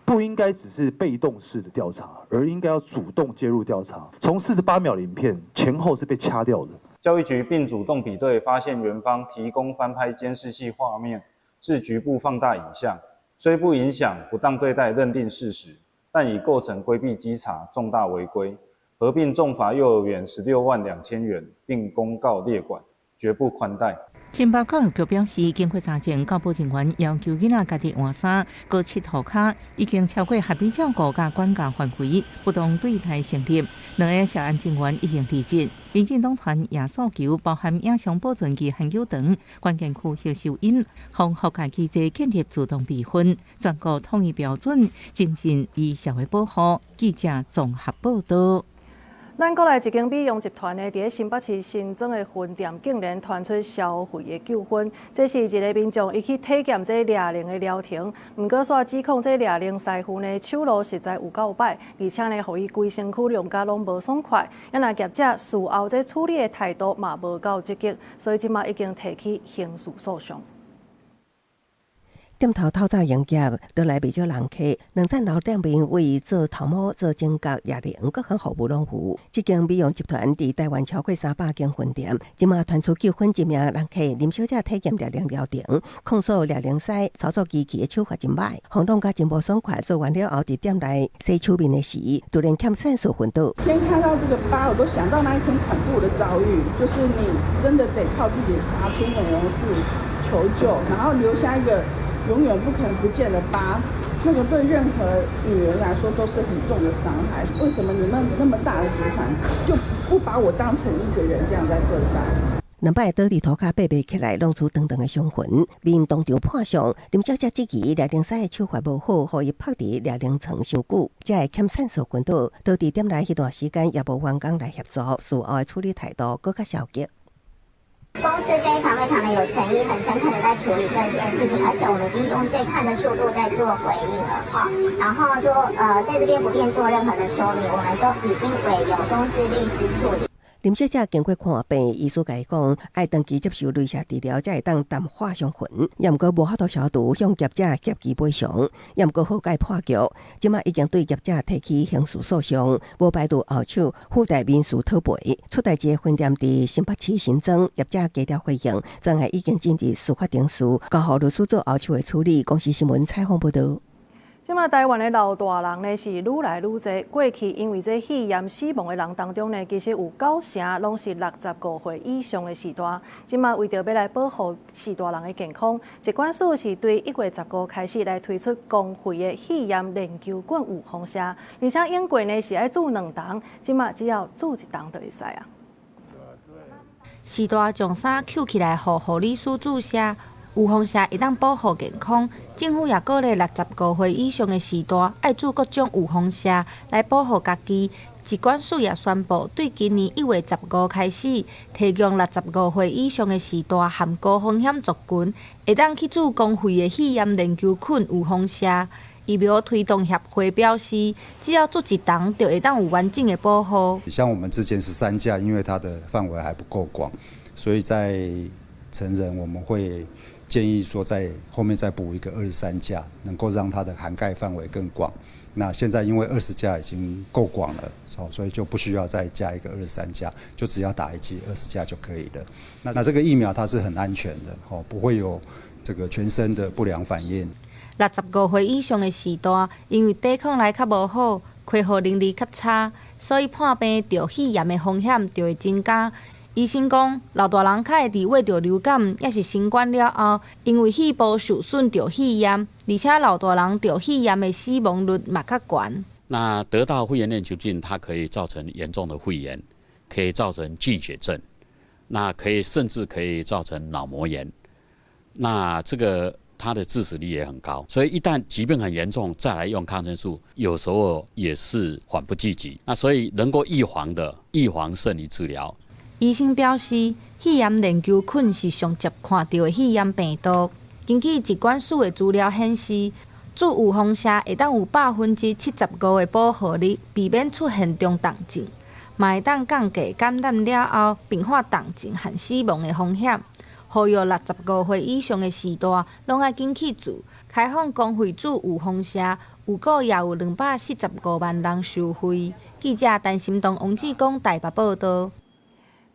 不應該只是被動式的調查，而應該要主動介入調查。從48秒的影片前後是被掐掉的。教育局並主動比對，發現園方提供翻拍監視器畫面是局部放大影像，雖不影響不當對待認定事實，但已構成規避稽查重大違規，合併重罰幼兒園162,000元，並公告列管，絕不寬待。新北教育局表示，經過查證，教保人員要求囡仔家己換衫、閣拭塗跤，已經超過合理照顧佮管教範圍，不當對待成立。兩个涉案人員已經離職。民進黨團也訴求包含影像保存期限久長、關鍵區域收音、防覆蓋機制建立自動備份、全國統一標準，增進醫社會保護。記者綜合報道。咱國內一間美容集團呢，佇咧新北市新莊的分店，竟然傳出消費的糾紛。這是一个民眾伊去體驗這掠龍的療程，毋過煞指控這掠龍師傅呢手路實在有夠歹，而且呢，予伊規身軀弄甲攏無爽快。啊若業者事後這處理的態度嘛無夠積極，所以這馬已經提起刑事訴訟。店頭透早營業，倒來袂少人客。兩層樓店面為做頭毛、做指甲、掠龍，各項服務攏有。這間美容集團佇台灣超過300間分店，這馬傳出糾紛，一名人客林小姐體驗掠龍療程，控訴掠龍師操作機器的手法真歹，予弄甲真無爽快。做完了後，佇店內洗手面的時，突然欠線索昏倒。天看到這個疤，我都想到那一天恐怖的遭遇，就是你真的得靠自己爬出美容室求救，然後留下一個永遠不可能不見的疤，那個對任何女人來說都是很重的傷害。為什麼你們那麼大的集團就不把我當成一個人這樣在對待？兩擺倒佇塗跤爬袂起來，弄出長長的傷痕，面當場破相。林小姐質疑掠靈師的手法無好，予伊縛佇掠靈床傷久，才會欠線索昏倒。倒佇店內彼段時間也無員工來協助，事後的處理態度閣較消極。公司非常非常的有誠意，很誠懇的在處理這件事情，而且我們已經用最快的速度在做回應了，哈。然後就在這邊不便做任何的說明，我們都已經委由公司律師處理。林小姐經過看病，醫師共伊講，愛長期接受鐳射治療，才會當淡化傷痕。也毋過無法度消除，向業者協議賠償。也毋過和解破局，這馬已經對業者提起刑事訴訟，無排除後手附帶民事討賠。出代誌的分店佇新北市新莊，業者低調回應，專案已經進入司法程序，交予律師做後手的處理。公視新聞採訪報導。這馬台灣的老大人呢是愈來愈濟，過去因為這肺炎死亡的人當中呢，其實有九成攏是65歲以上的序大。這馬為著欲來保護序大人的健康，疾管署是對1月15開始來推出公費的肺炎鏈球菌預防射，而且往過呢是愛注兩筒，這馬只要注一筒就會使啊。序大將衫搝起來，予護理師注射。預防射會當保護健康，政府也鼓勵65歲以上的序大愛注各種預防射來保護家己。疾管署也宣布，對今年1月15開始，提供65歲以上的序大含高風險族群，會當去注公費的肺炎鏈球菌預防射。疫苗推動協會表示，只要注一筒，就會當有完整的保護。像我們之前13價，因為它的範圍還不夠廣，所以在成人我們會建議說，在後面再補一個23價，能夠讓它的涵蓋範圍更廣。那現在因為20價已經夠廣了，所以就不需要再加一個23價，就只要打一劑20價就可以了。那這個疫苗它是很安全的，不會有這個全身的不良反應。65歲以上的序大，因為抵抗力較無好，恢復能力較差，所以破病著肺炎的風險就會增加。醫生講，老大人較會佇患著流感，抑是新冠了後，因為肺部受損著肺炎，而且老大人著肺炎的死亡率嘛較懸。那得到肺炎鏈球菌，它可以造成嚴重的肺炎，可以造成菌血症，那可以甚至可以造成腦膜炎。那這個它的致死率也很高，所以一旦疾病很嚴重，再來用抗生素，有時候也是緩不濟急。那所以能夠預防的，預防勝於治療。醫生表示，肺炎鏈球菌是上捷看著的肺炎病毒。根據疾管署的資料顯示，注預防射會當有75%的保護力，避免出現中重症，嘛會當降低感染了後併發重症和死亡的風險。呼籲65歲以上的序大，攏愛緊去注，開放公費注預防射，預估也有245萬人受惠。記者陳心東、王志剛台北報導。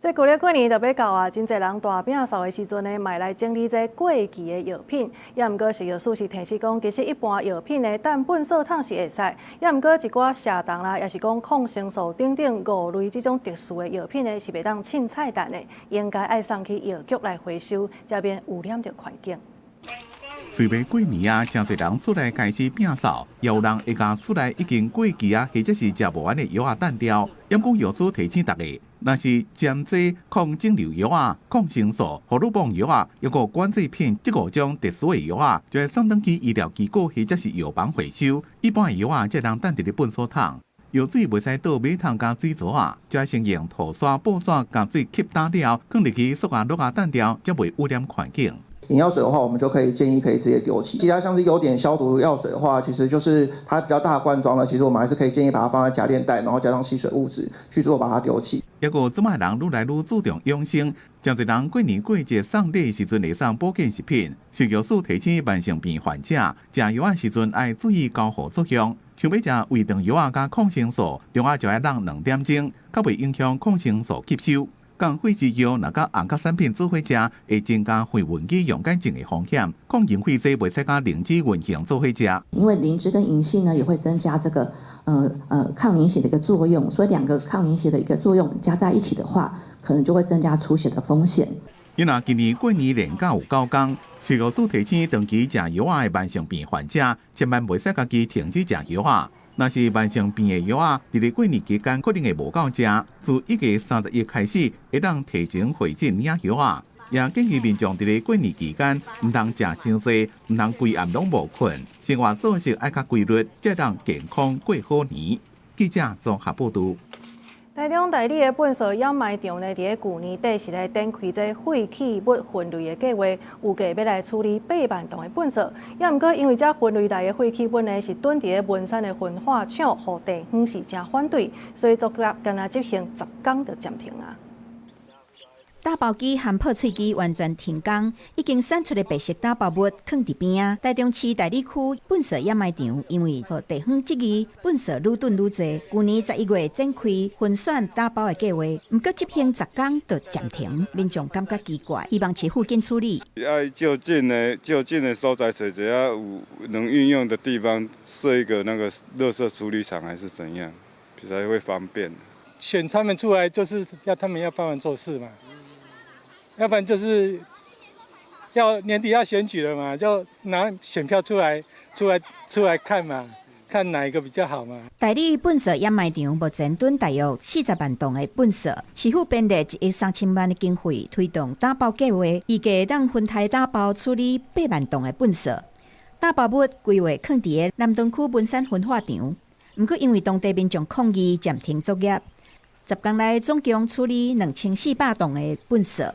這舊曆過年就欲到啊，真濟人大餅掃的時陣呢，嘛會來整理這過期的藥品。也毋過食藥署是提醒講，其實一般藥品呢，擲糞埽桶是會使，也毋過一寡瀉毒啦，抑是講抗生素等等五類這種特殊的藥品呢，是袂當凊彩擲的，應該愛送去藥局來回收，才免污染著環境。隨欲過年啊，誠濟人厝內開始餅掃，也有人會共厝內已經過期啊，或者是食無完的藥仔擲掉。毋過藥署提醒大家，若是針劑抗腫瘤藥仔、抗生素、荷爾蒙藥仔，抑閣管制品這五種特殊的藥仔，就愛送轉去醫療機構或者是藥房回收。一般的藥仔，才會當擲佇咧糞埽桶。藥水袂使倒馬桶佮水槽仔，就愛先用塗刷布紙共水吸乾了，囥入去塑膠罌仔擲掉，才袂污染環境。眼藥水的話，我們就可以建議可以直接丟棄。其他像是優碘消毒藥水的話，其實就是它比較大罐裝的，其實我們還是可以建議把它放在夾鏈袋，然後加上吸水物質去做把它丟棄。抑閣這擺人愈來愈注重養生，誠濟人過年過節送禮時陣會送保健食品。食藥署提醒慢性病患者，食藥仔時陣愛注意交互作用。像欲食胃腸藥仔佮抗生素，中暗就愛攏兩點鐘，較袂影響抗生素吸收。共血脂藥若佮紅殼產品做伙食，會增加肺溫肌溶解症的風險。抗凝血劑袂使佮靈芝銀杏做伙食。因為靈芝跟銀杏呢，也會增加這個抗凝血的一個作用，所以兩個抗凝血的一個作用加在一起的話，可能就會增加出血的風險。因為今年過年連假有九工，食藥署提醒長期食藥仔的慢性病患者，千萬袂使家己停止食藥仔。若是慢性病的藥仔，佇咧過年期間可能會無夠食。自1月31開始，會當提前回診領藥仔。也建議民眾佇咧過年期間，毋通食傷濟，毋通規暗攏無睏，生活作息愛較規律，才當健康過好年。記者綜合報導。台中大里的糞埽掩埋場呢，佇咧舊年底是來展開這廢棄物分類的計劃，預計欲來處理8萬噸的糞埽。也毋過因為這分類來的廢棄物呢，是囤佇咧文山的焚化廠，予地方是誠反對，所以作業干焦執行10工就暫停啊。打包機和破碎機完全停工，已經產出的白色打包物囥佇邊仔。台中市大里區糞埽掩埋場，因為予地方質疑糞埽愈囤愈濟，舊年11月展開分選打包的計劃，毋過執行10工就暫停，民眾感覺奇怪，希望市府緊處理。愛就近的所在，揣一下有能運用的地方，設一個那個垃圾處理廠，還是怎樣，才會方便。選他們出來就是要他們要幫忙做事嘛。要不然就是要年底要選舉了嘛，就拿選票出來看嘛，看哪一個比較好嘛。大里糞埽掩埋場目前囤大約40萬噸的糞埽，市府編列1億3000萬的經費推動打包計劃，預計當分台打包處理8萬噸的糞埽。打包物規劃囥佇咧南屯區文山焚化場，毋過因為當地民眾抗議暫停作業，10工內總共處理2400噸的糞埽。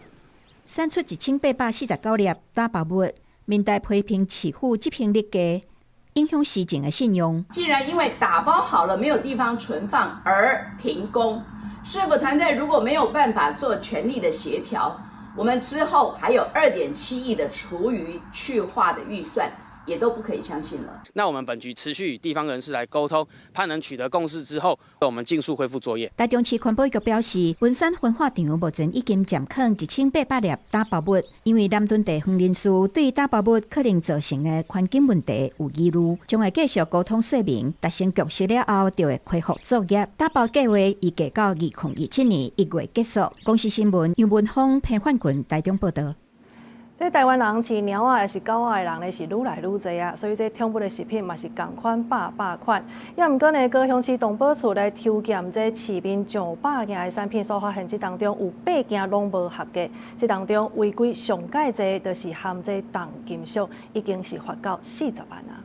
產出1849粒打包物，民代批評市府執行力低，影響市政的信用。既然因為打包好了沒有地方存放而停工，市府團隊如果沒有辦法做全力的協調，我們之後還有2.7億的廚餘去化的預算，也都不可以相信了。那我們本局持續與地方人士來溝通，盼能取得共識之後，我們盡速恢復作業。台中市環保局表示，文山焚化場目前已經暫囥1800粒打包物，因為南屯地方人士對打包物可能造成的環境問題有疑慮，將會繼續溝通說明，達成共識了後，就會恢復作業。打包計劃預計到2027年1月結束。公視新聞楊文峰、彭焕群台中報導。這台灣人飼貓仔抑是狗仔的人呢，是愈來愈濟啊，所以這寵物的食品嘛是仝款百百款。也毋過呢，高雄市動保處來抽檢這市面上百件的產品，所發現這當中有八件攏無合格。這當中違規上蓋濟，就是含這重金屬，已經是罰到40萬啊。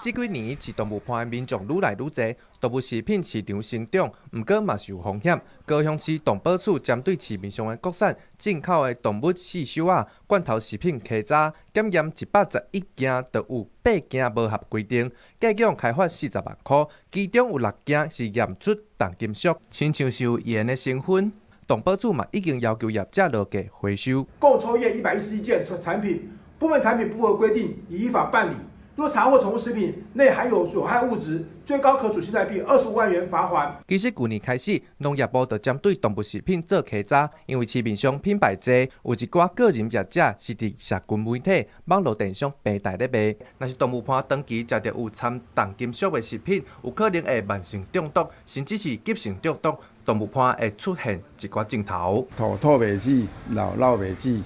這幾年飼動物伴的民眾愈來愈濟，動物食品市場成長，毋過嘛是有風險。高雄市動保處針對市面上的國產進口的動物細修仔、罐頭食品溪渣，檢驗111件，就有八件無合規定，計共開罰40萬箍，其中有六件是驗出重金屬，親像是有鹽的成分。動保處嘛已經要求業者落架回收。共抽驗111件產品，部分產品不符合規定，已依法辦理。若查獲寵物食品內含有有害物質，最高可處新台幣25萬元罰鍰。其實舊年開始，農業部就針對動物食品做稽查，因為市面上品牌濟，有一寡個人業者是佇社群媒體、網路電商平台咧賣。若是動物伴長期食著有摻重金屬的食品，有可能會慢性中毒，甚至是急性中毒。動物伴會出現一寡症頭，吐吐袂止，漏漏袂止，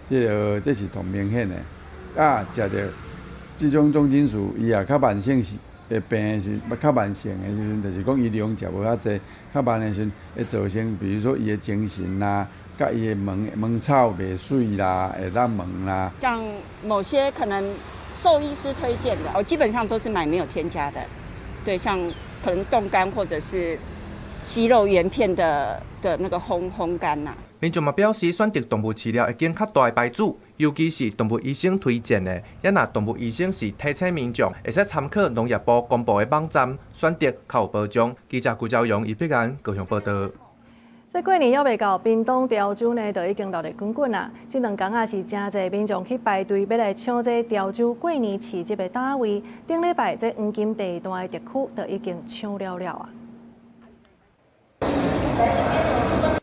這個這是同明顯的。啊，食著這種重金屬，伊也較慢性是會病的時，較慢性的時陣，就是講伊量食無遐濟，較慢的時陣會造成，比如說伊的精神啦，佮伊的毛毛草袂媠啦，會爛毛啦。像某些可能獸醫師推薦的，我基本上都是買沒有添加的。對，像可能凍乾或者是雞肉原片的那個烘乾吶。民眾嘛表示，選擇動物飼料會揀較大的牌子，尤其是動物醫生推薦的。也若動物醫生是提醒民眾，會使參考農業部公布的網站，選擇較有保障。記者顧昭陽、葉碧安高雄報導。這過年猶未到，屏東潮州呢就已經熱熱滾滾啦。這兩工啊是誠濟民眾去排隊欲來搶這潮州過年市集的攤位。頂禮拜這黃金地段的特區就已經搶了了啊！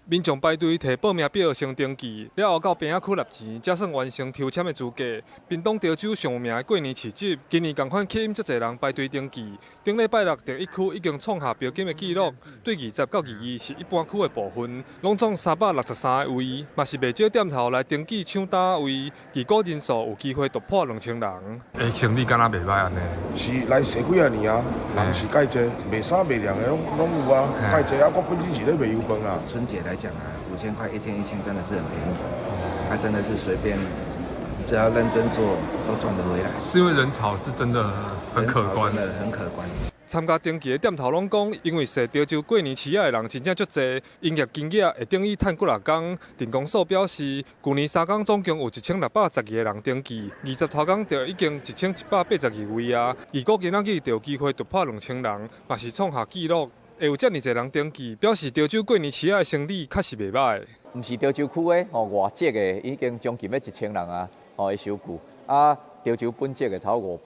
民眾排隊提報名表先登記，了後到坪仔區納錢，才算完成抽籤的資格。屏東潮州上有名的過年市集，今年仝款吸引足濟人排隊登記。頂禮拜六第一區已經創下標金的紀錄，對20到22是一般區的部分，攏總363個位，嘛是袂少店頭來登記搶單位，預估人數有機會突破2000人。欸，生意敢若袂歹按呢？是來踅幾仔年啊，人是蓋濟，賣衫賣涼的攏有啊，蓋濟啊。我本身是咧賣油飯啊。春節來講啊，5000塊一天1000，真的是很便宜。他真的是隨便，只要認真做，都賺得回來。是因為人潮是真的很可觀，真的很可觀。參加登記的店頭攏講，因為踅潮州過年市仔的人真正足濟，營業金額會等於趁幾若工。鎮公所表示，舊年三工總共有1612個人登記，20頭工就已經1182位啊。預估今仔日就有機會突破2000人，嘛是創下紀錄。會有遮爾濟人登記，表示潮州過年市仔的生意確實袂歹。毋是潮州區的吼，外籍的已經將近欲1000人啊，吼的收據啊，潮州本籍的超500，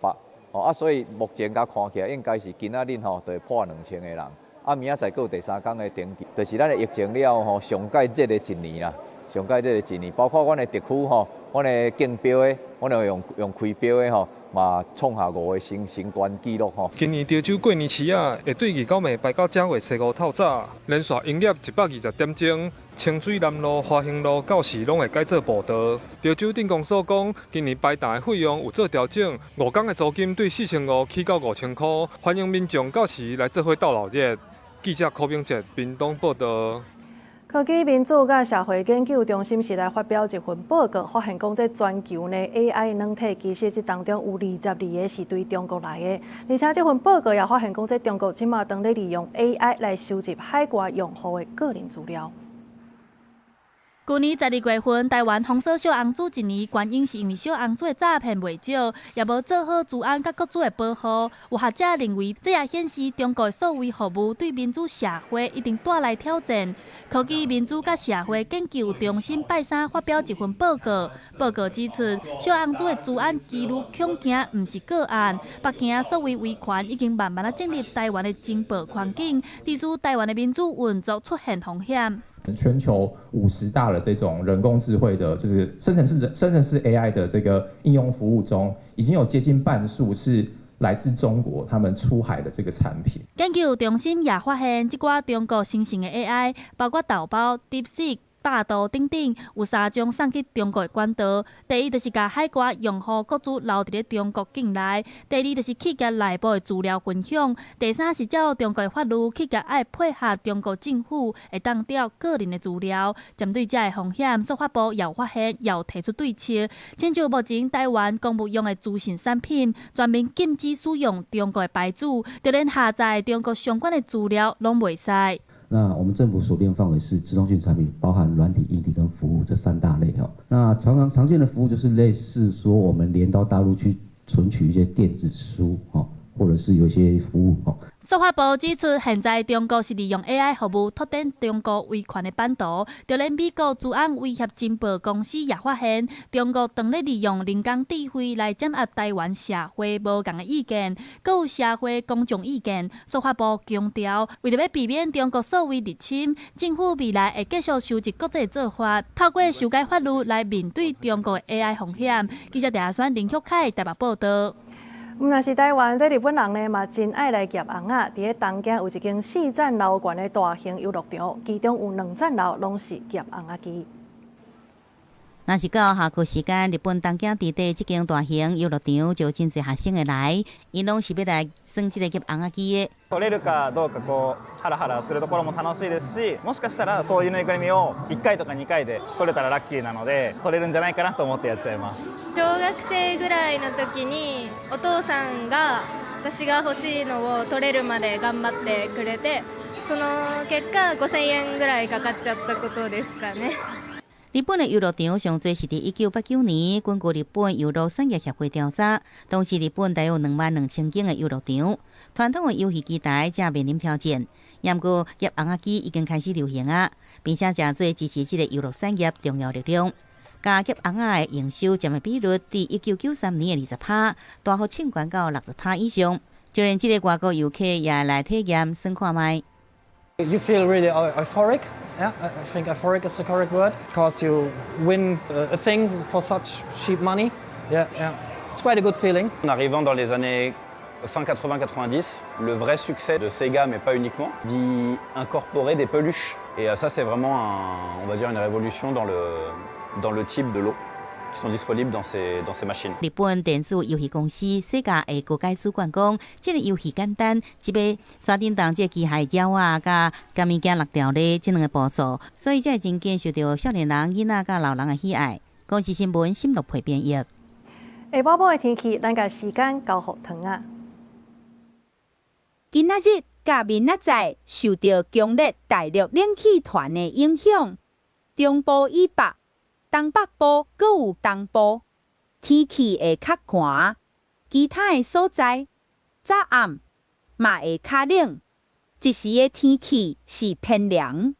吼啊，所以目前共看起來應該是今仔日吼就會破2000個人。啊，明仔載閣有第三工的登記，就是咱的疫情了後上蓋熱的一年啦，上蓋熱的一年，包括阮的特區吼，阮的競標的，阮的用開標的吼。嘛，創下五個新高紀錄吼。今年潮州過年市仔會對二九暝排到正月初五透早，連續營業120點鐘，清水南路、華興路到時攏會改做步道。潮州鎮公所講，今年排檔的費用有做調整，5工的租金對4500起到5000箍，歡迎民眾到時來做伙鬥鬧熱。記者柯明哲屏東報道。科技民主佮社會研究中心是來發表一份報告，發現講這全球呢 AI 軟體其實這當中有22個是對中國來的，而且這份報告也發現講，這中國這馬當咧利用 AI 來收集海外用戶的個人資料。舊年12月份，台灣封鎖小紅書一年，原因是因為小紅書的詐騙袂少，也無做好資安佮個資的保護。有學者認為，這也顯示中國數位服務對民主社會一定帶來挑戰。科技民主佮社會研究中心拜三發表一份報告，報告指出，小紅書的資安疑慮恐驚毋是個案，北京數位威權已經慢慢仔進入台灣的情報環境，致使台灣的民主運作出現風險。全球50大的這種人工智慧的，就是生成式 AI 的這個應用服務中，已經有接近半數是來自中國他們出海的這個產品。研究中心也發現，這寡中國生成的 AI，包括豆包、DeepSeek、百度等等，有三種送去中國的管道。第一，就是共海外用戶個資留佇咧中國境內；第二，就是企業內部的資料分享；第三是照中國的法律，企業愛配合中國政府，會當調個人的資料。針對這个風險，數發部也有發現，也有提出對策。親像目前台灣公務用的資訊產品，全面禁止使用中國的牌子，就連下載中國相關的資料攏袂使。那我們政府鎖定範圍是資通訊產品，包含軟體、硬體跟服務這三大類哈。那常常常見的服務就是類似說，我們連到大陸去存取一些電子書哈，或者是有一些服務哈。數發部指出，現在中國是利用 AI 服務拓展中國威權的版圖，就連美國資安威脅情報公司也發現，中國當咧利用人工智慧來掌握台灣社會無仝的意見，閣有社會公眾意見。數發部強調，為著欲避免中國數位入侵，政府未來會繼續收集國際做法，透過修改法律來面對中國的 AI 風險。記者鄭阿選、林旭凱台北報道。毋但是台灣，這日本人呢嘛真愛來夾尪仔。佇咧東京有一間四層樓懸的大型遊樂場，其中有兩層樓攏是夾尪仔機。若是到下課時間，日本東京地底這間大型遊樂場就真濟學生會來，𪜶攏是欲來耍這個夾尪仔機的。取れるかどうかこうハラハラするところも楽しいですし、もしかしたらそういうぬいぐるみを1回とか2回で取れたらラッキーなので、取れるんじゃないかなと思ってやっちゃいます。小学生ぐらいの時にお父さんが私が欲しいのを取れるまで頑張ってくれて、その結果5000円ぐらいかかっちゃったことですかね。日本的遊樂場上濟是佇1989年，根據日本遊樂產業協會調查，當時日本大約22,000間的遊樂場，傳統的遊戲機台正面臨挑戰。毋過夾尪仔機已經開始流行啊，並且成做支持這個遊樂產業重要力量。共夾尪仔的營收佔的比率，佇1993年的20%，大幅衝懸到60%以上。就連這个外國遊客也來體驗耍看覓。You feel really euphoric. Yeah, I think euphoric is the correct word because you win a thing for such cheap money. Yeah. It's quite a good feeling. En arrivant dans les années fin 80-90, le vrai succès de Sega, mais pas uniquement, d'y incorporer des peluches. Et ça, c'est vraiment, on va dire, une révolution dans le type de lots qui sont disponibles dans ces machines. 日本電子遊戲公司世嘉的高階主管講，這个遊戲簡單，一擺山頂洞這个機械鳥仔佮共物件落掉咧，這兩个步驟，所以才會真緊受著少年人、囡仔佮老人的喜愛。公視新聞沈樂培編譯。下晡晡的天氣，咱共時間交予糖仔。今仔日佮明仔載受著強烈大陸冷氣團的影響，中部以北、東北部閣有東部天氣會較寒，其他的所在早暗嘛會較冷，一時的天氣是偏涼。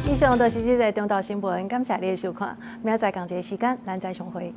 以上就是這个中晝新聞，感謝你的收看，明仔載仝一个時間，咱再相會。